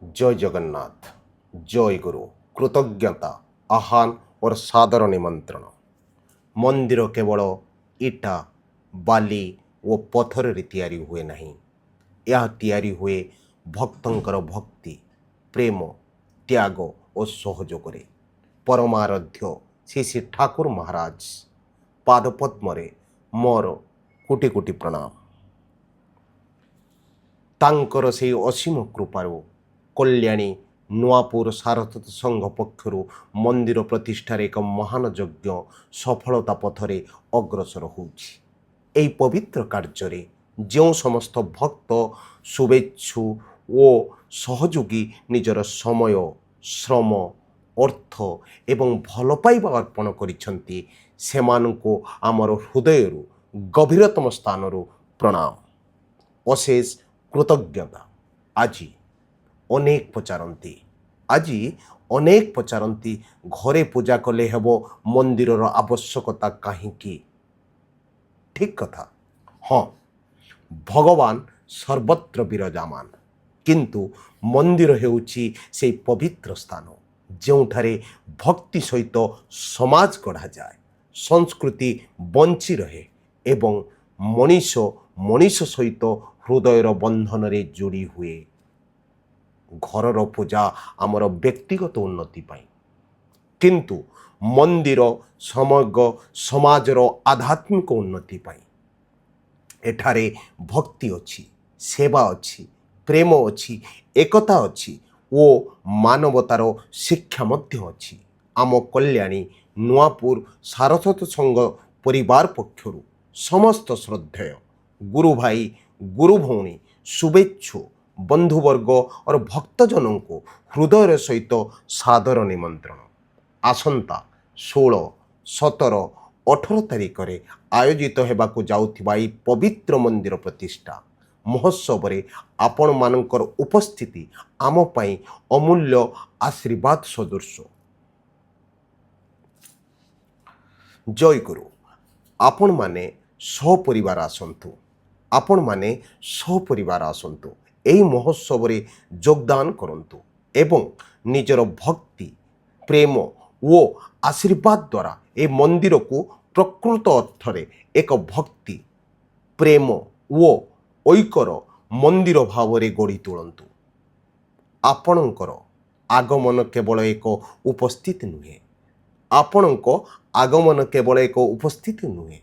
ଜୟ ଜଗନ୍ନାଥ, ଜୟ ଗୁରୁ। କୃତଜ୍ଞତା, ଆହ୍ୱାନ ଓ ସାଦର ନିମନ୍ତ୍ରଣ। ମନ୍ଦିର କେବଳ ଇଟା, ବାଲି ଓ ପଥରରେ ତିଆରି ହୁଏ ନାହିଁ। ଏହା ତିଆରି ହୁଏ ଭକ୍ତଙ୍କର ଭକ୍ତି, ପ୍ରେମ, ତ୍ୟାଗ ଓ ସହଯୋଗରେ। ପରମାରାଧ୍ୟ ଶ୍ରୀ ଶ୍ରୀ ଠାକୁର ମହାରାଜ ପାଦପଦ୍ମରେ ମୋର କୋଟି କୋଟି ପ୍ରଣାମ। ତାଙ୍କର ସେହି ଅସୀମ କୃପାରୁ କଲ୍ୟାଣୀ ନୂଆପୁର ସାରସ୍ୱତ ସଂଘ ପକ୍ଷରୁ ମନ୍ଦିର ପ୍ରତିଷ୍ଠାରେ ଏକ ମହାନ ଯଜ୍ଞ ସଫଳତା ପଥରେ ଅଗ୍ରସର ହେଉଛି। ଏହି ପବିତ୍ର କାର୍ଯ୍ୟରେ ଯେଉଁ ସମସ୍ତ ଭକ୍ତ, ଶୁଭେଚ୍ଛୁ ଓ ସହଯୋଗୀ ନିଜର ସମୟ, ଶ୍ରମ, ଅର୍ଥ ଏବଂ ଭଲ ପାଇବା ଅର୍ପଣ କରିଛନ୍ତି, ସେମାନଙ୍କୁ ଆମର ହୃଦୟରୁ ଗଭୀରତମ ସ୍ଥାନରୁ ପ୍ରଣାମ, ଅଶେଷ କୃତଜ୍ଞତା। ଆଜି ଅନେକ ପଚାରନ୍ତି, ଘରେ ପୂଜା କଲେ ହେବ, ମନ୍ଦିରର ଆବଶ୍ୟକତା କାହିଁକି? ଠିକ୍ କଥା। ହଁ, ଭଗବାନ ସର୍ବତ୍ର ବିରାଜମାନ, କିନ୍ତୁ ମନ୍ଦିର ହେଉଛି ସେଇ ପବିତ୍ର ସ୍ଥାନ ଯେଉଁଠାରେ ଭକ୍ତି ସହିତ ସମାଜ ଗଢ଼ାଯାଏ, ସଂସ୍କୃତି ବଞ୍ଚି ରହେ ଏବଂ ମଣିଷ ମଣିଷ ସହିତ ହୃଦୟର ବନ୍ଧନରେ ଯୋଡ଼ି ହୁଏ। ଘରର ପୂଜା ଆମର ବ୍ୟକ୍ତିଗତ ଉନ୍ନତି ପାଇଁ, କିନ୍ତୁ ମନ୍ଦିର ସମଗ୍ର ସମାଜର ଆଧ୍ୟାତ୍ମିକ ଉନ୍ନତି ପାଇଁ। ଏଠାରେ ଭକ୍ତି ଅଛି, ସେବା ଅଛି, ପ୍ରେମ ଅଛି, ଏକତା ଅଛି ଓ ମାନବତାର ଶିକ୍ଷା ମଧ୍ୟ ଅଛି। ଆମ କଲ୍ୟାଣୀ ନୂଆପୁର ସାରସ୍ୱତ ସଂଘ ପରିବାର ପକ୍ଷରୁ ସମସ୍ତ ଶ୍ରଦ୍ଧେୟ ଗୁରୁ ଭାଇ, ଗୁରୁ ଭଉଣୀ, ଶୁଭେଚ୍ଛୁ ବନ୍ଧୁବର୍ଗ ଓ ଭକ୍ତଜନଙ୍କୁ ହୃଦୟର ସହିତ ସାଦର ନିମନ୍ତ୍ରଣ। ଆସନ୍ତା 16, 17, 18 ତାରିଖରେ ଆୟୋଜିତ ହେବାକୁ ଯାଉଥିବା ଏହି ପବିତ୍ର ମନ୍ଦିର ପ୍ରତିଷ୍ଠା ମହୋତ୍ସବରେ ଆପଣମାନଙ୍କର ଉପସ୍ଥିତି ଆମ ପାଇଁ ଅମୂଲ୍ୟ ଆଶୀର୍ବାଦ ସଦୃଶ। ଜୟ ଗୁରୁ। ଆପଣମାନେ ସପରିବାର ଆସନ୍ତୁ, ଆପଣମାନେ ସପରିବାର ଆସନ୍ତୁ, ଏହି ମହୋତ୍ସବରେ ଯୋଗଦାନ କରନ୍ତୁ ଏବଂ ନିଜର ଭକ୍ତି, ପ୍ରେମ ଓ ଆଶୀର୍ବାଦ ଦ୍ୱାରା ଏ ମନ୍ଦିରକୁ ପ୍ରକୃତ ଅର୍ଥରେ ଏକ ଭକ୍ତି, ପ୍ରେମ ଓ ଐକ୍ୟର ମନ୍ଦିର ଭାବରେ ଗଢ଼ି ତୋଳନ୍ତୁ। ଆପଣଙ୍କର ଆଗମନ କେବଳ ଏକ ଉପସ୍ଥିତି ନୁହେଁ, ଆପଣଙ୍କ ଆଗମନ କେବଳ ଏକ ଉପସ୍ଥିତି ନୁହେଁ,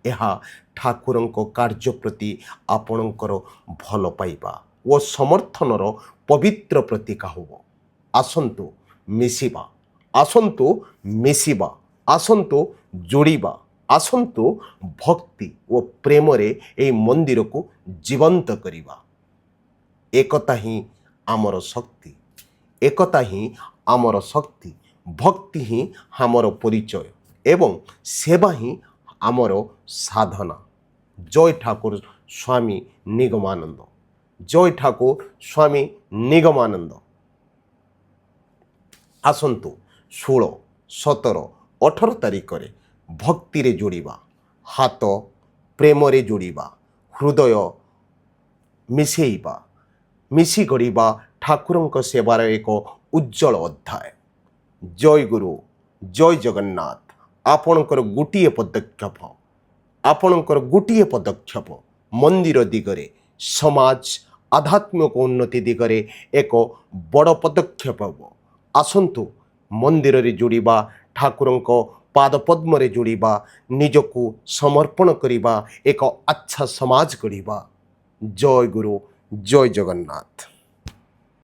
ଏହା ଠାକୁରଙ୍କ କାର୍ଯ୍ୟ ପ୍ରତି ଆପଣଙ୍କର ଭଲ ପାଇବା ଓ ସମର୍ଥନର ପବିତ୍ର ପ୍ରତୀକ ହେବ। ଆସନ୍ତୁ ମିଶିବା, ଆସନ୍ତୁ ମିଶିବା, ଆସନ୍ତୁ ଯୋଡ଼ିବା, ଆସନ୍ତୁ ଭକ୍ତି ଓ ପ୍ରେମରେ ଏହି ମନ୍ଦିରକୁ ଜୀବନ୍ତ କରିବା। ଏକତା ହିଁ ଆମର ଶକ୍ତି, ଏକତା ହିଁ ଆମର ଶକ୍ତି, ଭକ୍ତି ହିଁ ଆମର ପରିଚୟ ଏବଂ ସେବା ହିଁ ଆମର ସାଧନା। ଜୟ ଠାକୁର ସ୍ୱାମୀ ନିଗମାନନ୍ଦ, ଜୟ ଠାକୁର ସ୍ୱାମୀ ନିଗମାନନ୍ଦ। ଆସନ୍ତୁ 16, 17, 18 ତାରିଖରେ ଭକ୍ତିରେ ଯୋଡ଼ିବା ହାତ, ପ୍ରେମରେ ଯୋଡ଼ିବା ହୃଦୟ, ମିଶେଇବା, ମିଶି ଗଢ଼ିବା ଠାକୁରଙ୍କ ସେବାର ଏକ ଉଜ୍ଜଳ ଅଧ୍ୟାୟ। ଜୟ ଗୁରୁ, ଜୟ ଜଗନ୍ନାଥ। ଆପଣଙ୍କର ଗୋଟିଏ ପଦକ୍ଷେପ, ଆପଣଙ୍କର ଗୋଟିଏ ପଦକ୍ଷେପ ମନ୍ଦିର ଦିଗରେ, ସମାଜ ଆଧ୍ୟାତ୍ମିକ ଉନ୍ନତି ଦିଗରେ ଏକ ବଡ଼ ପଦକ୍ଷେପ ହେବ। ଆସନ୍ତୁ ମନ୍ଦିରରେ ଯୋଡ଼ିବା, ଠାକୁରଙ୍କ ପାଦପଦ୍ମରେ ଯୋଡ଼ିବା, ନିଜକୁ ସମର୍ପଣ କରିବା, ଏକ ଆଚ୍ଛା ସମାଜ ଗଢ଼ିବା। ଜୟ ଗୁରୁ, ଜୟ ଜଗନ୍ନାଥ।